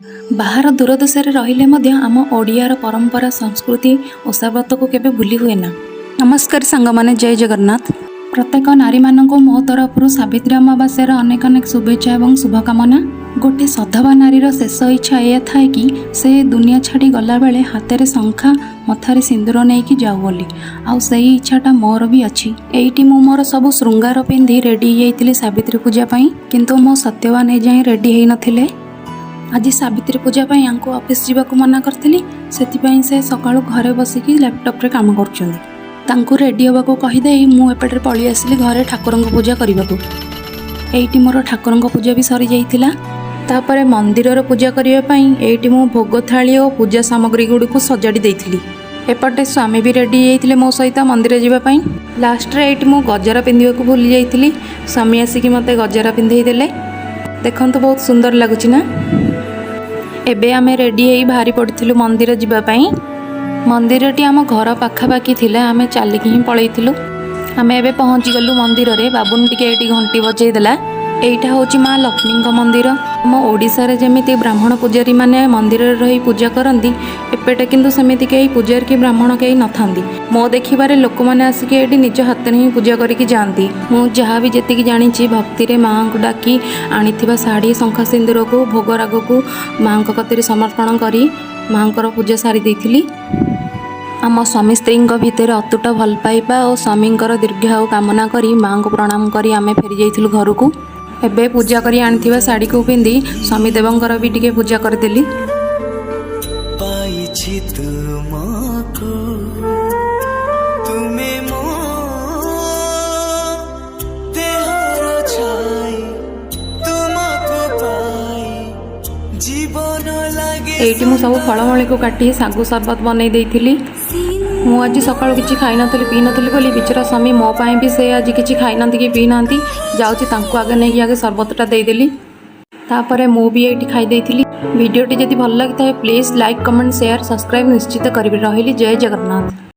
ବାହାର ଦୂର ଦେଶରେ ରହିଲେ ମଧ୍ୟ ଆମ ଓଡ଼ିଆର ପରମ୍ପରା, ସଂସ୍କୃତି, ଓଷାବ୍ରତକୁ କେବେ ଭୁଲି ହୁଏ ନା। ନମସ୍କାର ସାଙ୍ଗମାନେ, ଜୟ ଜଗନ୍ନାଥ। ପ୍ରତ୍ୟେକ ନାରୀମାନଙ୍କୁ ମୋ ତରଫରୁ ସାବିତ୍ରୀ ଅମାବାସ୍ୟାର ଅନେକ ଅନେକ ଶୁଭେଚ୍ଛା ଏବଂ ଶୁଭକାମନା। ଗୋଟେ ସଧବା ନାରୀର ଶେଷ ଇଚ୍ଛା ଏଇଆ ଥାଏ କି ସେ ଦୁନିଆ ଛାଡ଼ି ଗଲାବେଳେ ହାତରେ ଶଙ୍ଖା, ମଥାରେ ସିନ୍ଦୁର ନେଇକି ଯାଉ ବୋଲି। ଆଉ ସେଇ ଇଚ୍ଛାଟା ମୋର ବି ଅଛି। ଏଇଠି ମୁଁ ମୋର ସବୁ ଶୃଙ୍ଗାର ପିନ୍ଧି ରେଡ଼ି ହେଇଯାଇଥିଲି ସାବିତ୍ରୀ ପୂଜା ପାଇଁ, କିନ୍ତୁ ମୋ ସତ୍ୟବାନ ଏଯାଏଁ ରେଡ଼ି ହେଇନଥିଲେ। ଆଜି ସାବିତ୍ରୀ ପୂଜା ପାଇଁ ୟାଙ୍କୁ ଅଫିସ୍ ଯିବାକୁ ମନା କରିଥିଲି, ସେଥିପାଇଁ ସେ ସକାଳୁ ଘରେ ବସିକି ଲ୍ୟାପଟପ୍ରେ କାମ କରୁଛନ୍ତି। ତାଙ୍କୁ ରେଡ଼ି ହେବାକୁ କହିଦେଇ ମୁଁ ଏପଟରେ ପଳେଇ ଆସିଲି ଘରେ ଠାକୁରଙ୍କ ପୂଜା କରିବାକୁ। ଏଇଠି ମୋର ଠାକୁରଙ୍କ ପୂଜା ବି ସରିଯାଇଥିଲା। ତାପରେ ମନ୍ଦିରର ପୂଜା କରିବା ପାଇଁ ଏଇଠି ମୁଁ ଭୋଗ ଥାଳି ଓ ପୂଜା ସାମଗ୍ରୀ ଗୁଡ଼ିକୁ ସଜାଡ଼ି ଦେଇଥିଲି। ଏପଟେ ସ୍ୱାମୀ ବି ରେଡ଼ି ହେଇଯାଇଥିଲେ ମୋ ସହିତ ମନ୍ଦିର ଯିବା ପାଇଁ। ଲାଷ୍ଟରେ ଏଇଠି ମୁଁ ଗଜରା ପିନ୍ଧିବାକୁ ଭୁଲି ଯାଇଥିଲି। ସ୍ୱାମୀ ଆସିକି ମୋତେ ଗଜରା ପିନ୍ଧେଇ ଦେଲେ। ଦେଖନ୍ତୁ, ବହୁତ ସୁନ୍ଦର ଲାଗୁଛି ନା? ଏବେ ଆମେ ରେଡ଼ି ହେଇ ବାହାରି ପଡ଼ିଥିଲୁ ମନ୍ଦିର ଯିବା ପାଇଁ। ମନ୍ଦିରଟି ଆମ ଘର ପାଖାପାଖି ଥିଲା, ଆମେ ଚାଲିକି ହିଁ ପଳେଇଥିଲୁ। ଆମେ ଏବେ ପହଞ୍ଚିଗଲୁ ମନ୍ଦିରରେ। ବାବୁନ ଟିକେ ଏଇଠି ଘଣ୍ଟି ବଜେଇ ଦେଲା। ଏଇଟା ହେଉଛି ମା ଲକ୍ଷ୍ମୀଙ୍କ ମନ୍ଦିର। ଆମ ଓଡ଼ିଶାରେ ଯେମିତି ବ୍ରାହ୍ମଣ ପୂଜାରୀମାନେ ମନ୍ଦିରରେ ରହି ପୂଜା କରନ୍ତି, ଏପଟେ କିନ୍ତୁ ସେମିତି କେହି ପୂଜାରୀ କି ବ୍ରାହ୍ମଣ କେହି ନଥାନ୍ତି। ମୋ ଦେଖିବାରେ ଲୋକମାନେ ଆସିକି ଏଇଠି ନିଜ ହାତରେ ହିଁ ପୂଜା କରିକି ଯାଆନ୍ତି। ମୁଁ ଯାହା ବି ଯେତିକି ଜାଣିଛି, ଭକ୍ତିରେ ମାଆଙ୍କୁ ଡାକି ଆଣିଥିବା ଶାଢ଼ୀ, ଶଙ୍ଖା, ସିନ୍ଦୁରକୁ, ଭୋଗ ରାଗକୁ ମାଆଙ୍କ କତିରେ ସମର୍ପଣ କରି ମାଆଙ୍କର ପୂଜା ସାରି ଦେଇଥିଲି। ଆମ ସ୍ୱାମୀ ସ୍ତ୍ରୀଙ୍କ ଭିତରେ ଅତୁଟ ଭଲ ପାଇବା ଓ ସ୍ୱାମୀଙ୍କର ଦୀର୍ଘାୟୁ କାମନା କରି, ମାଆଙ୍କୁ ପ୍ରଣାମ କରି ଆମେ ଫେରି ଯାଇଥିଲୁ ଘରକୁ। ଏବେ ପୂଜା କରି ଆଣିଥିବା ଶାଢ଼ୀକୁ ପିନ୍ଧି ସ୍ୱାମୀ ଦେବଙ୍କର ବି ଟିକେ ପୂଜା କରିଦେଲି। ପାଇଛି ତୁମକୁ, ତୁମେ ମୋ ଦେହର ଛାଇ। ତୁମକୁ ପାଇ ଜୀବନ ଲାଗେ। ଏଇଠି ମୁଁ ସବୁ ଫଳମୂଳକୁ କାଟି ଶାଗୁ ସରବତ ବନେଇ ଦେଇଥିଲି। ମୁଁ ଆଜି ସକାଳୁ କିଛି ଖାଇନଥିଲି, ପିଇନଥିଲି ବୋଲି ବିଚରା ସ୍ୱାମୀ ମୋ ପାଇଁ ବି ସେ ଆଜି କିଛି ଖାଇନାହାନ୍ତି କି ପିଇନାହାନ୍ତି। ଯାଉଛି, ତାଙ୍କୁ ଆଗେ ନେଇକି ଆଗେ ସରବତଟା ଦେଇଦେଲି। ତାପରେ ମୁଁ ବି ଏଇଠି ଖାଇ ଦେଇଥିଲି। ଭିଡ଼ିଓଟି ଯଦି ଭଲ ଲାଗିଥାଏ, please like, comment, share, subscribe ନିଶ୍ଚିତ କରିବେ। ରହିଲି, ଜୟ ଜଗନ୍ନାଥ।